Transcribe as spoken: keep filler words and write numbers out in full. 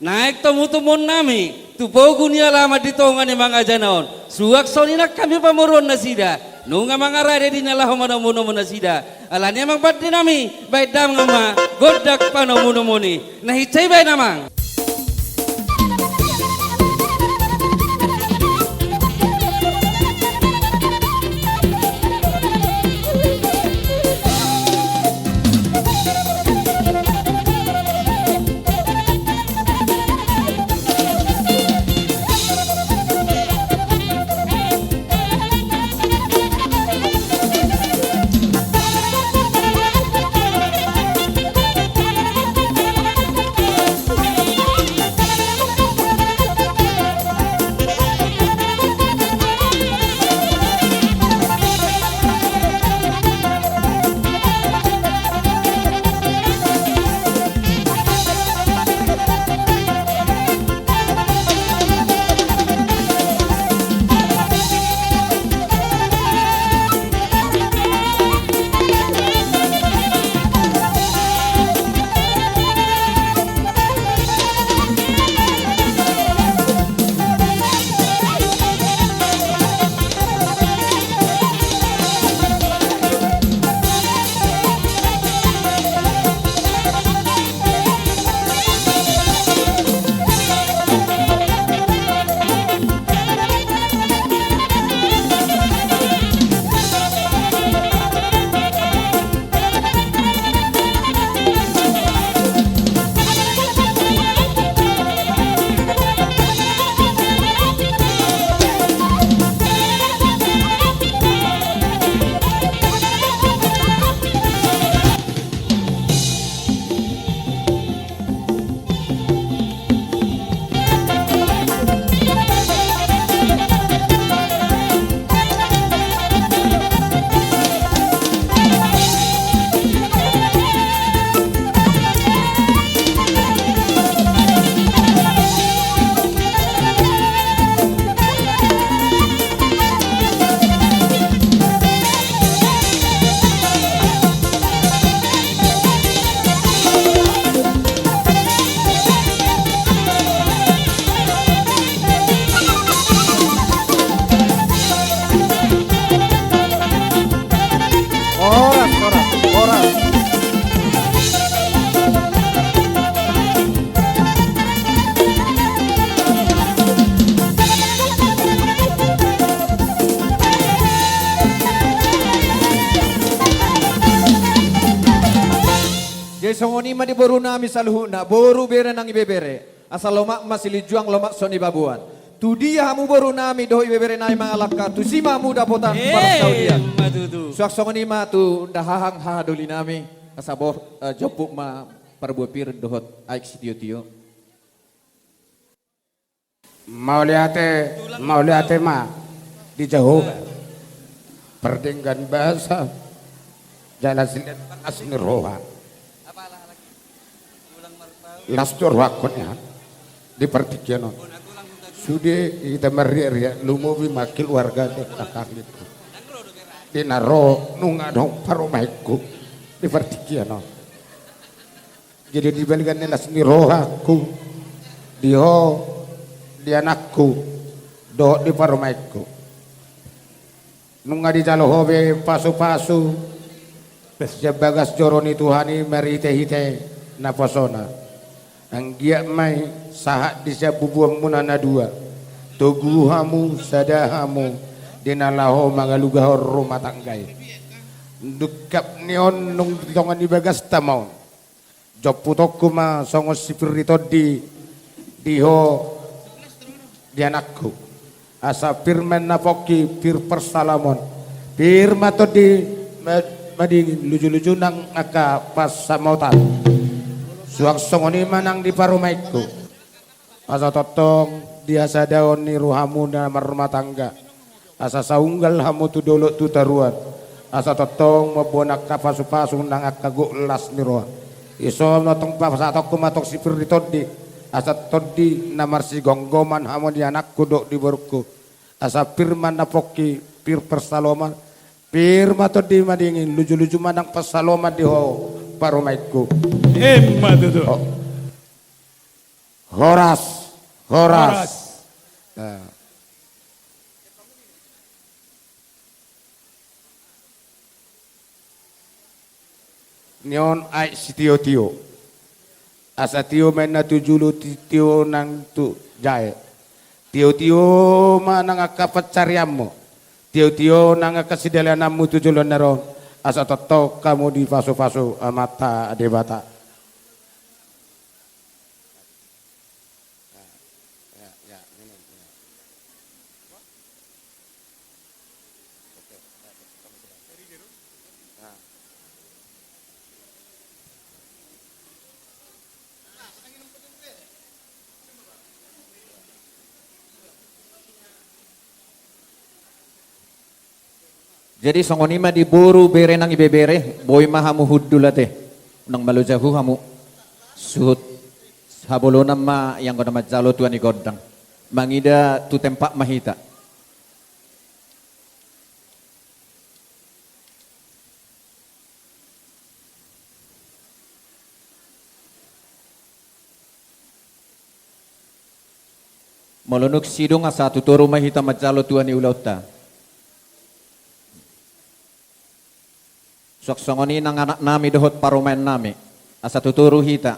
Naeng tomutomuon nami tu pogu ni alaman di tonga ni mangaja na on. Suang songon i nang hami pamoruon nasida, nunga mangarade di na laho manomunomu nasida. Alani i amang pande nami, baen damang ma gondang panomunomuon i. Na hinsa i baen amang. Horas, horas, horas. Jadi songon i ma di boru nami saluhutna, boru bere nang ibebere. Asa lomak ma silinjuang, lomak so nibaboan. Tu dia hamu boru nami dohot ibebere nami mangalangka, tusi ma hamu dapotan. Eh, parsaoran. Ima tutu. Suang songon i ma tu ndahahang hahadoli nami, asa bor, eh, jomput ma parbue pir dohot aek sitiotio. Mauliate, mauliate ma di Jahowa. Pardenggan basa jala silean las ni roha. Las do rohangku nian di partingkian on. Sude hita marriak-riak, lumobi ma keluarga dohot kakakku. Di na ro nunga adong parumaenku di partingkian on. Jadi di balikan ni las ni rohangku di ho, di anakku dohot di parumaenku. Nunga dijalo ho be pasu-pasu sian bagas joro ni Tuhan i marhite-hite naposona. Anggiat ma i sahat di siambubuanmuna na dua, togu hamu, sada hamu di na laho mangalugahon rumah tangga i. Dungkap ni on nunga di tonga ni bagasta ma on. Jomputonku ma songon sipir ni tondi di ho, di anakku. Asa pir ma na pongki, pir parsalamotan. Pir ma tondi ma-, madingin, luju-luju nang angka pansamotan. Suang songon i ma nang di parumaenku. Asa tongtong di hasadaon ni rohamu na marrumah tangga. Asa saunggal hamu tu dolok tu toruan. Asa tongtong mamboan angka pasu-pasu nang angka gok las ni roha. Dison tongtong pasahatonku ma tong sipir ni tondi. Asa tondi na marsigomgoman hamu di anakku dohot di borungku. Asa pir ma na pongki, pir parsalamotan. Pir ma tondi madingin, luju-luju ma nang pansamotan di ho parumaenku. Ima tutu. Oh. Horas, horas. Horas. Nah. Nion aek sitiotio. Asa tio ma inna tu julu, ti-, tio nang tu jae. Tiotio ma nang angka pansarianmu. Tiotio nang angka sidaliananmu tu joloan on. Asa tongtong hamu dipasupasu Amanta Debata. Jadi songon i ma di boru, bere nang ibebere, boi ma hamu hundul ate. Unang malo jahu hamu. Suhut habolonan ma i anggo na manjalo tua ni gondang. Mangida tu tempat ma hita. Molo dung sidung, asa tu toru ma hita manjalo tua ni ulaonta. Suang songon i nang anaknami dohot parumaennami, asa tu toru hita.